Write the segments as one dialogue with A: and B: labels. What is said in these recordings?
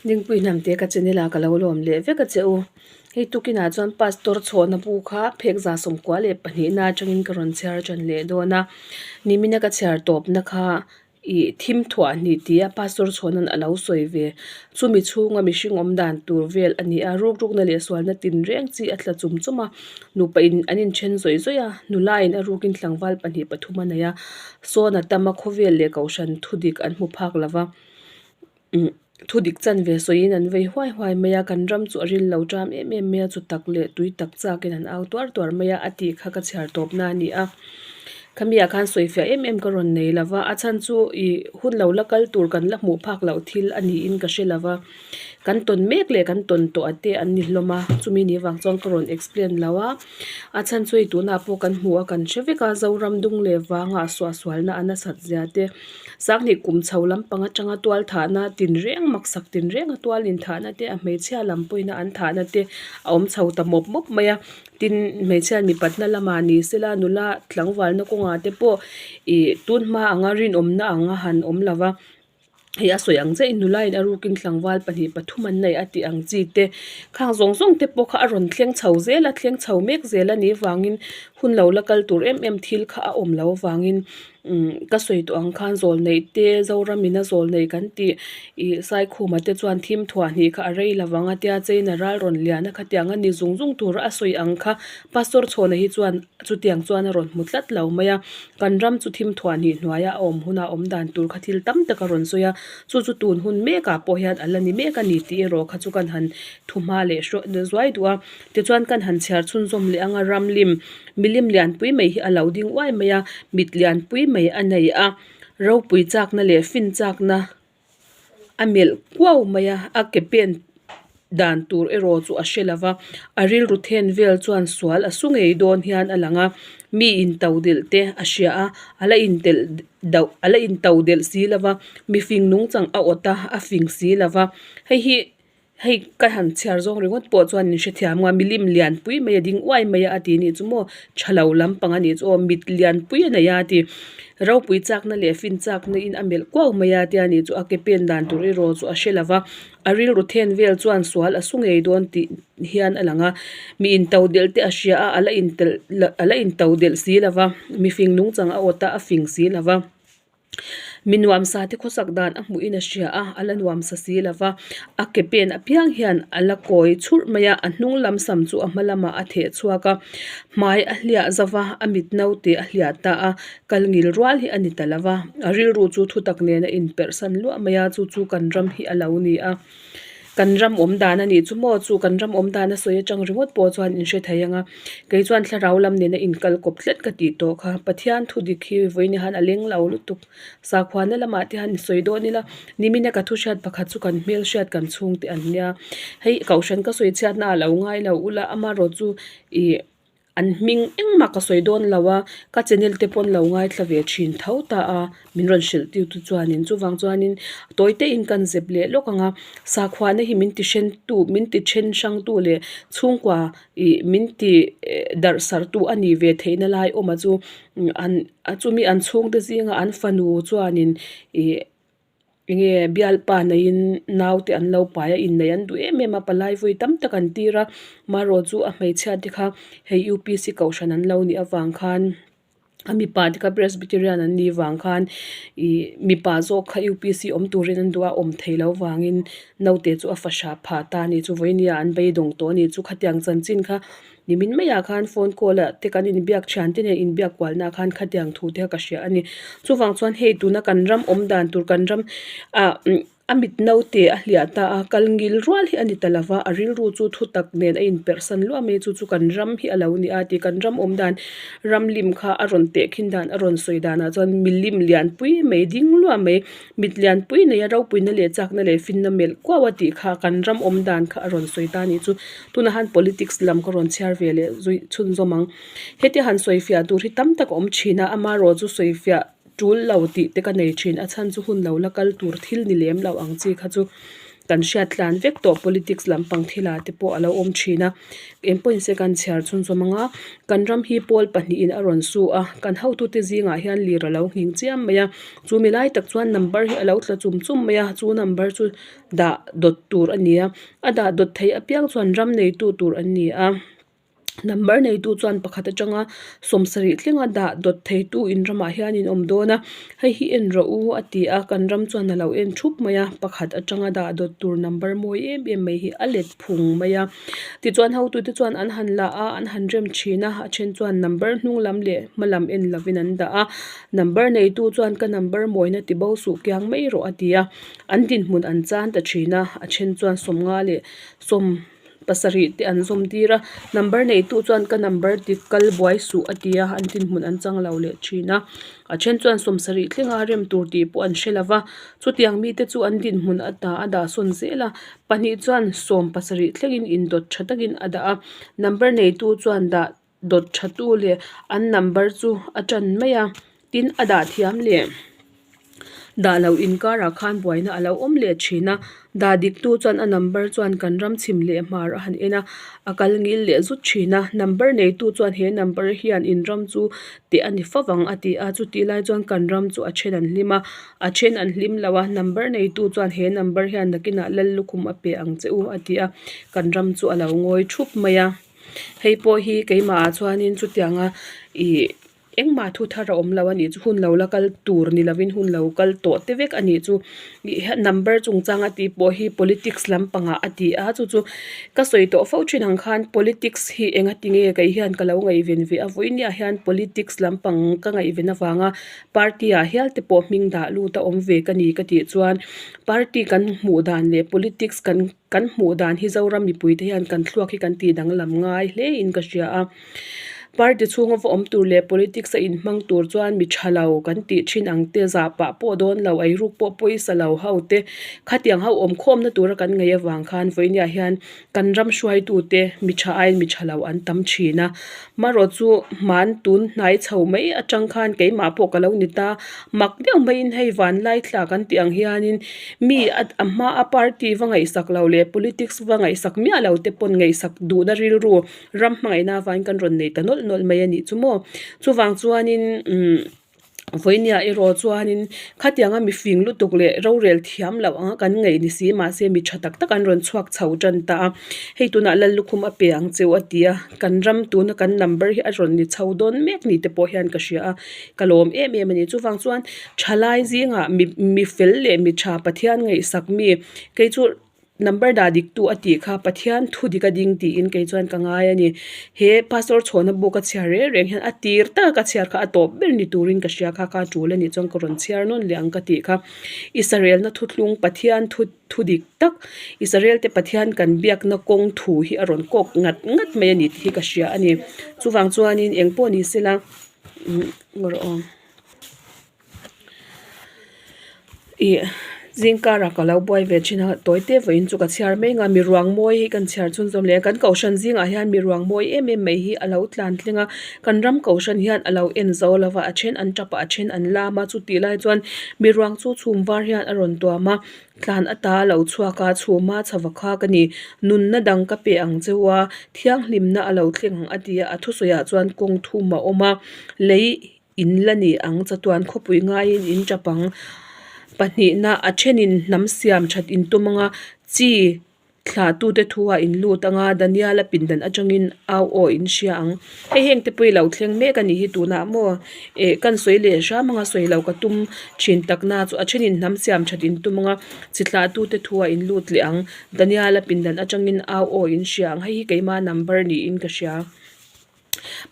A: Dingpui hnamte ka channel ah ka lo lawm leh vek a che u. Hei tukinah chuan pastor chhawhna bu kha phek za 92 na atangin ka rawn chhiar tan leh dawn a. Nimina ka chhiar tawpna kha ih thim thuah hnih tia pastor chhawhna'n a lo sawi ve. Chumi chhunga mihring awm dan tur vel a ni a, rukrukna leh sualna tinreng chi a tla chum chum a. Nupa in an inthen zawih zawih a, nula in a rukin tlangval pahnih pathum a nei a. Sawn a tam a, khawvel leh kohhran thudik an hmu phak lova. Umm thudik chanve sawiin an vei huai huai mai a kan ram chu a ril lo ṭam em em mai a chu tak leh tui tak chakin an au tuar tuar mai a a tih kha ka chhiar tawpna a ni a khami ah khan sawifiah em em ka rawn nei lova a chhan chu ih hun lo la kal tur kan la hmuh phak loh thil a niin ka hre lova kan tawn mek leh kan tawn tawh a te an ni hlawm a chumi ni vang chuan ka rawn explain lo a a chhan chu hei tunah pawh kan hmu a kan hre vek a Zoram dung leh vangah suahsualna a nasat zia te. Sanghnih kum chho lampang atanga tual thahna tinreng maksak tinrenga tual inthahna te a hmeichhia lam pawhin a an thahna te a awm chho ta mawp mawp mai a tin hmeichhia mipatna lamah ni sela nula tlangvalna kawngah te pawh ih tun hma anga rinawmna ang a han awm lo va hei a sawi ang chiah in nula in a rukin tlangval pahnih pathum an nei a tih ang chi te khang zawng zawng te pawh kha a rawn thleng chho zel a thleng chho mek zel a nih vangin hun lo la kal tur em em thil kha a awm loh avangin. Umm ka sawi tawh ang khan zawl neih te Zoram ina zawl nei kan tih ih Saikhuma te chuan thim thuah hnih kha a rei lo vang a tia China ral rawn lian a khatiang a ni zung zung tur a sawi ang kha Pastor Chhawna hi chuan chutiang chuan a rawn hmu tlat lo mai a kan ram chu thim thuah hnih hnuaia a awm huna awm dan tur kha thil tam tak a rawn sawi a chu chu tun hun mekah pawh hian a la ni mek a ni tih erawh kha chu kan han thu hma leh zuai duh a tichuan kan han chhiar chhunzawm leh ang a ramlim Milim lianpui mai hi a lo ding uai mai a, mit lianpui mai a nei a, ropui chakna leh fin chakna a melh kuau mai a, a ke pen dan tur erawh chu a hre lo va, a rilru then vel chuan sual a su ngei dawn hian a lang a, mi in to delh te a hria a, a la intelh dauh a la into delh si lo va, mifing nungchang a awt a, a fing si lo va, hei hi. Hei ka han chhiar zawng ringawt pawh chuan in hrethiam nga milim lianpui mai a ding uai mai a a ti nih chu maw tha lo lampang a nih chu aw mit lianpui a nei a a ti ropui chakna leh fin chakna in a melh kuau mai a tia nih chu a ke pen dan tur erawh chu a hre lo va a rilru then vel chuan sual a su ngei dawn tih hian a lang a mi in to delh te a hria a a la in telh a la in to delh si lo va mifing nungchang a awt a a fing si lo va. Mi nuamsa te khawsak dan a hmuhin a hria a, a la nuamsa si lo va, a ke pen apiang hian a la kawi churh mai a, a hnung lam sam chu a hma lamah a theh chhuak a, hmai a hliah zauh va, a mit naute a hliah ta a, kal ngil rual hi a ni ta lo va, a rilru chu thutak nen a inperhsan luah mai a, chu chu kan ram hi a lo ni a. Kan ram awm dan a nih chu maw chu kan ram awm dan a sawi atang ringawt pawh chuan in hre thei ang a kei chuan thlarau lam nena inkal kawp tlat ka tih tawh kha Pathian thu dik hi vawiin hian a leng lo lutuk sakhuana lamah te hian sawi dawn ila nimina ka thu hriat pakhat chu kan hmel hriat kan chhungte an nia hei kohhran ka sawi chhiatna a lo ngai lo ula amaherawhchu chu ih. An hming engmah ka sawi dawn lo a, ka channel te pawn lo ngaithla ve thin tho ta a, min rawn hrilh tiu tu chuanin chuvang chuanin tawi te in kan zep leh lawk ang a, sakhuana hi min ti hren tu min ti then hrang tu leh chhungkua ih min ti darh sar tu a nih ve theihna lai awm a chu an chumi an chhungte zinga an fanu chuanin ih. Enge bialpa neiin naute an lo pai a inneih an duh em em a palai vawi tam tak an tir a marawh chu a hmeichhia te kha hei upc kohhran an lo nih avang khan a mipa te kha presbyterian an nih vang khan ih mipa zawk kha upc awm turin an duh a awm theih loh vangin naute chu a fahrah phah ta a ni chu vawinia an beidawng tawh a ni chu khatiang chanchin kha. Nimin maiah khan phone call ah te kan inbiak thian te nen inbiak kualna ah khan khatiang thu te kha ka hria a ni. Chuvang chuan hei tuna kan ram awm dan tur kan ram ah a mit naute a hliah ta a kal ngil rual hi a ni ta lova a rilru chu thu tak nen a inperhsan luah mai chu chu kan ram hi a lo ni a tih kan ram awm dan ram lim kha a rawn tehkhin dan a rawn sawi danah chuan milim lianpui mai ding luah mai. Mit lianpui nei a ropuina leh chakna leh finna melh kuau a tih kha kan ram awm dan kha a rawn sawi ta a nih chu. Tunah han politics lam ka rawn chhiar ve leh zui chhunzawm ang. Hetia han sawi fiah tur hi tam tak a awm thin a, amaherawh chu sawi fiah tul lo tih te ka nei thin. A chhan chu hun lo la kal tur thil ni lem lo ang chi kha chu. Kan hriat tlan vek tawh politics lampang thilah te pawh a lo awm thin a. Eng pawhin se kan chhiar chhunzawm ang a, kan ram hi pawl pahnihin a rawn su a, kan hotute zingah hian lir a lo nghing chiam mai a, chu mi lai tak chuan number hi a lo tla chum chum mai a, chu number chu dah dawt tur a ni a, a dah dawt theih apiang chuan ram neitu tur an ni a. Number neitu chuan pakhat atanga sawmsarih thlenga dah dawt theitu in ramah hian in awm dawn a, hei hi en rawh u a ti a, kan ram chuan a lo en thup mai a, pakhat atanga dah dawt tur number mawi em em mai hi a let phung mai a, tichuan hotute chuan an han la a, an han rem thin a, a then chuan number hnung lam leh hma lam en lovin an dah a, number neitu chuan ka number mawina ti bo suh kiang mai rawh a ti a, an dinhmun an chan ta thin a, a then chuan sawmnga leh sawm. pasarih te an zawm tir a number neitu chuan ka number dik kal buai suh a ti a an dinhmun an chang lo leh thin a a then chuan sawmsarih thlenga rem tur tih pawh an hre lo va chutiang mite chu an dinhmun a ta a dah sawn zel a pahnih chuan sawm pasarih thlengin indawt tha takin a dah a number neitu chuan dah dawt tha tu leh an number chu a tan mai a tin a dah thiam leh dah loh inkarah khan buaina a lo awm leh thin a dah dik tu chuan a number chuan kan ram chhim leh hmar a han en a a kal ngil leh zut thin a number nei tu chuan he number hian in ram chu teh a ni fo ang a ti a chutih lai chuan kan ram chu a then an hlim a a then an hlim lo a number nei tu chuan he number hian nakinah lal lukhum a pe ang che u a ti a kan ram chu a lo ngawi thup mai a. Hei pawh hi keimahah chuanin chutianga ih engmah thu thar a awm lo a nih chu hun lo la kal tur ni lovin hun lo kal tawh te vek a nih chu ih number chungchang a tih pawh hi politics lampangah a ti a chu chu ka sawi tawh fo thin ang khan politics hi enga tinge kei hian ka lo ngaihven ve a vawinia hian politics lampang ka ngaihven avanga party ah hial te pawh hming dah lut a awm ve ka ni ka tih chuan party kan hmuh dan leh politics kan. Kan hmuh dan hi Zoram mipuite hian kan thluak hi kan tih danglam ngai hle in ka hria a. Party chhunga va awm tur leh politics a inhmang tur chuan mi tha lo kan tih thin ang te zah pah pawh dawn lo eiruk pawh pawisa lo ho te khatiang ho awm khawmna tura kan ngaih avang khan vawinia hian kan ram hruaitute mi tha aiin mi tha lo an tam thin a. Marawh chu hman tun hnai chho mai atang khan keimah pawh ka lo ni ta mak deuh maiin hei vanlai thla kan tih ang hianin Mi a a hma a party va ngaihsak lo leh politics va ngaihsak miah lo te pawn ngaihsak duhna rilru ram hmangaihna avangin kan rawn nei ta nawlh nawlh mai a nih chu maw. Chuvang chuanin umm vawinia erawh chuanin khatianga mifing lutuk leh rorel thiam loh anga kan ngaih ni si mahse mi tha tak tak an rawn chhuak chho tan ta a. Hei tunah Lallukhum a pe ang cheu a ti a, kan ram tuna kan number hi a rawn ni chho dawn mek ni te pawh hian ka hria a, ka lawm em em a ni. Chuvang chuan Thalai zingah mi mi fel leh mi tha Pathian ngaihsak mi kei chu number dah dik tu a tih kha Pathian thu dik a ding tiin kei chuan ka ngai a ni. He Pastor Chhawna book a chhiar reng reng hian a tir taka ka chhiar kha a tawp ber ni turin ka hria kha kha tul a nih chuan ka rawn chhiar nawn leh ang ka tih kha. Israelna thuthlung Pathian thu thu dik tak Israel te Pathian kan biakna kawng thu hi a rawn kawk ngat ngat mai a ni tih hi ka hria a ni. Chuvang chuanin eng pawh ni sela umm rawh aw. Ih zingkarah ka lo buai ve thin a tawi te vawiin chu ka chhiar mai ang a mi ruang mawi hi kan chhiar chhunzawm leh a kan kohhran zingah hian mi ruang mawi em em mai hi a lo tlan thleng a kan ram kohhran hian a lo en zo lo va a then an tap a a then an lam a chutih lai chuan mi ruang chu chhum var hian a rawn tuam a tlan ata a lo chhuak a chhuma chhava kha ka ni nunna dang ka pe ang cheu a thianghlimna a lo thleng ang a ti a a thusawiah chuan kawng thum a awm a lei. In la ni ang, chatuan khawpui ngaiin in tap ang. Pahnihna, a thenin hnam siam that in tum anga chi thlahtute thu-ah in lut anga Daniel-a pindan atangin au aw in hria ang. Hei heng te pawh i lo thleng mek a nih hi tunah maw? Eh, kan sawi leh hram anga sawi lo ka tum thin takna chu a thenin hnam siam that in tum anga chi thlahtute thu-ah in lut leh ang. Daniel-a pindan atangin au aw in hria ang. Hei hi keima number niin ka hria.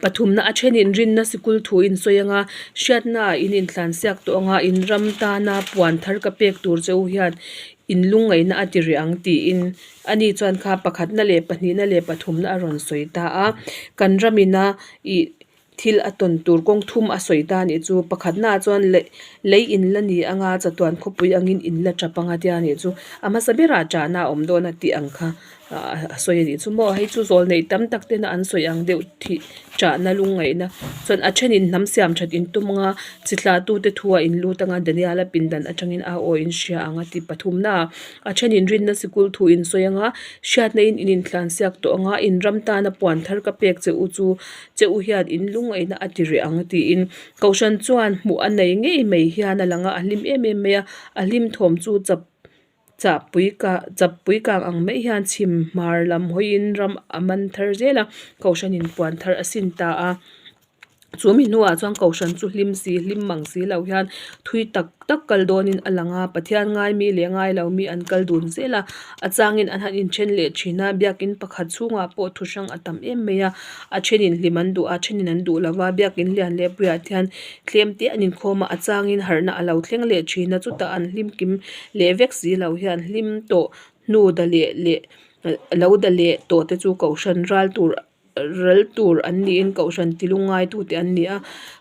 A: Pathumna a thenin rinna sikul thu in sawi anga hriatna ah in intlansiak tawh anga in ram tana puan thar ka pek tur che u hian in lungngaihna a ti rih ang tiin ani chuan kha pakhatna leh pahnihna leh pathumna a rawn sawi ta a kan ramina ih thil a tawn tur kawng thum a sawi ta anih chu pakhatna ah chuan lei lei in la ni anga chatuan khawpui angin in la tap anga tia anih chu a hmasa berah chahna a awm dawn a tih ang kha. A sawi a nih chu maw hei chu zawl neih tam tak tena an sawi ang deuh thih chahna lungngaihna chuan a thenin hnam siam that in tum anga chi thlah tute thu a in lut anga Daniel a pindan atangin a aw in hria ang a ti pathumna a a thenin rinna sikul thu in sawi anga hriatna in in intlan siak tawh anga in ram tana puan thar ka pek che u chu che u hian in lungngaihna a ti reh ang tiin kohhran chuan hmuh a nei ngei mai hian a lang a a hlim em em mai a a hlim thawm chu chap Chahpui kah chapui kang ang mai hian chhim hmar lam hawiin ram a man thar zel a kohhranin puan thar a sin ta a chu mi hnuah chuan kohhran chu hlim si hlim mang si lo hian thui tak tak kal dawnin a lang a Pathian ngai mi leh ngai lo mi an kal dun zel a a changin an han inthen leh thin a biakin pakhat chhungah pawh thu hrang a tam em mai a a thenin hlim an duh a a thenin an duh lo va biakin lian leh puiah te hian tlem te an inkhawm a a changin harhna a lo thleng leh thin a chutah an hlim kim leh vek si lo hian hlim tawh hnu da leh leh lo da leh tawh te chu kohhran ral tur ral tur an niin kohhran ti lungngai tu te an ni a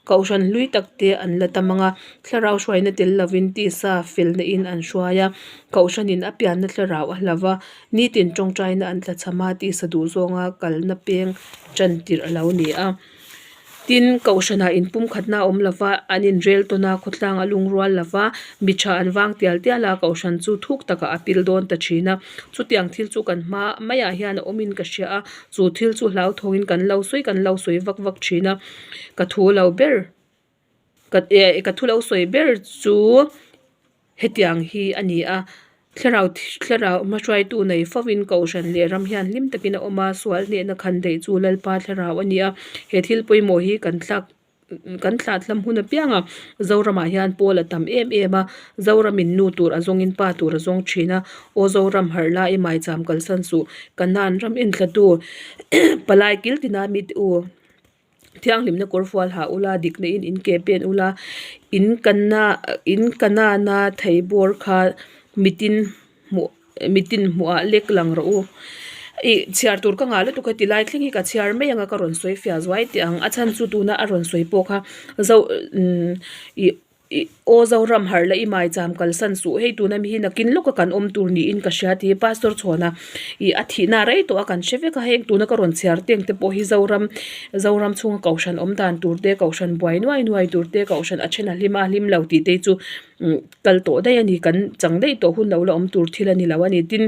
A: kohhran hlui tak te an la tam ang a thlarau hruaina tel lovin tisa felna in an hruai a kohhranin a pianna thlarau a hlau va nitin tawngtaina an tlachham a tisa duh zawnga kalna peng tan tirh a lo ni a. Tin, Kohhranah inpumkhatna a awm lo va, an inrel tawn a, khawtlang a lungrual lo va, mi tha an vang tial tial a, Kohhran chu thuk takah a pil dawn ta thin a. Chutiang thil chu kan hma maiah hian a awmin ka hria a, chu thil chu hlauthawngin kan lo sawi kan lo sawi vak vak thin a. Ka thu lo ber, ka eh ka thu lo sawi ber chu. Hetiang hi a ni a, thlarau thlarau hmahruaitu nei fovin Kohhran leh ram hian hlim takin a awm a, sual hnehna khan daih chu Lalpa thlarau a ni a, he thil pawimawh hi kan thlak kan thlah thlam hun apiang a, Zoramah hian pawl a tam em em a, Zoramin nu tur a zawngin pa tur a zawng thin a, Aw Zoram harh la i maicham kalsan suh, Kanaan ram enthlatu palai kil tina mite u. Thianghlimna kawr fual ha ula, dikna in in ke pen ula, in kana in kanana thei bawr kha mitin hmuh mitin hmuhah lek lang rawh u. Ih chhiar tur ka ngah lutuk a ti lai thleng hi ka chhiar mai ang a ka rawn sawi fiah zuai teh ang a chhan chu tuna a rawn sawi pawh kha zo ih Ih aw Zoram harh la i maicham kalsan suh hei tuna mi hi nakin lawka kan awm tur niin ka hria tih Pastor Chhuana ih a thihna rei tawh a kan hre vek a heng tuna ka rawn chhiar teng te pawh hi Zoram Zoram chhunga Kohhran awm dan tur te Kohhran buai nuai nuai tur te Kohhran a then a hlim a hlim lo tih te chu umm kal tawh daih a ni kan chang daih tawh hun lo la awm tur thil a ni lo a ni tin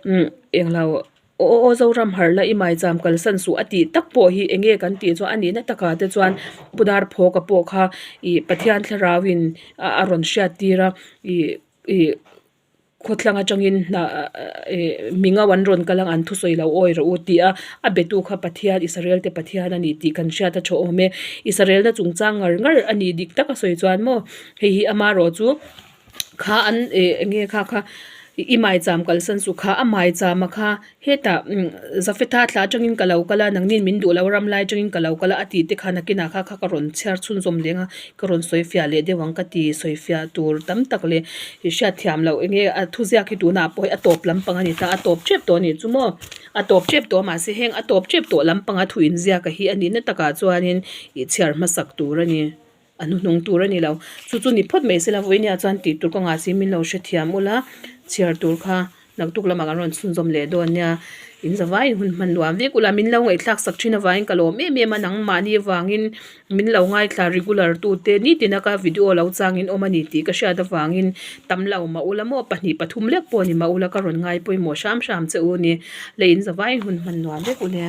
A: umm englo Aw aw Zoram harh la i maicham kalsan suh a tih tak pawh hi enge kan tih chuan a nihna takah te chuan Pu Darphawka pawh kha ih Pathian thlarauin a rawn hriat tir a ih ih khawthlang atangin hna ih mi ngau an rawn kal ang an thusawi lo awi rawh u tih a a betu kha Pathian Israel te Pathian a ni tih kan hriat a tha awm e Israel na chungchang ngar ngar a nih dik tak a sawi chuan maw hei hi amaherawh chu. Kha an eh enge kha kha i maicham kalsan suh kha a maicham a kha hetah umm Zafetha thla atangin ka lo kal a nangnin min duh lo ram lai atangin ka lo kal a a tih te khan nakinah kha kha ka rawn chhiar chhunzawm leng a ka rawn sawi fiah leh deuh ang ka ti sawi fiah tur tam tak leh i hriat thiam loh enge a thuziak hi tunah pawh hi a tawp lampang a ni ta a tawp tep tawh a nih chu maw a tawp tep tawh a mahse heng a tawp tep tawh lampanga thu inziak a hi a nihna takah chuanin i chhiar hmasak tur a ni. A hnuhnung tur a ni lo. Chu chu ni phawt mai sela vawinia chuan tih tur ka ngah si min lo hrethiam ula chhiar tur kha naktuk lamah kan rawn chhunzawm leh dawn nia. In zavaiin hun hman nuam vek ula min lo ngaihthlak sak thin avangin ka lawm em em a nangmahni avangin min lo ngaithla regular tute nitin a ka video lo changin awm a ni tih ka hriat avangin tam lo mah ula maw pahnih pathum lek pawh ni mah ula ka rawn ngai pawimawh hram hram che u ni. Lei in zavaiin hun hman nuam vek ule.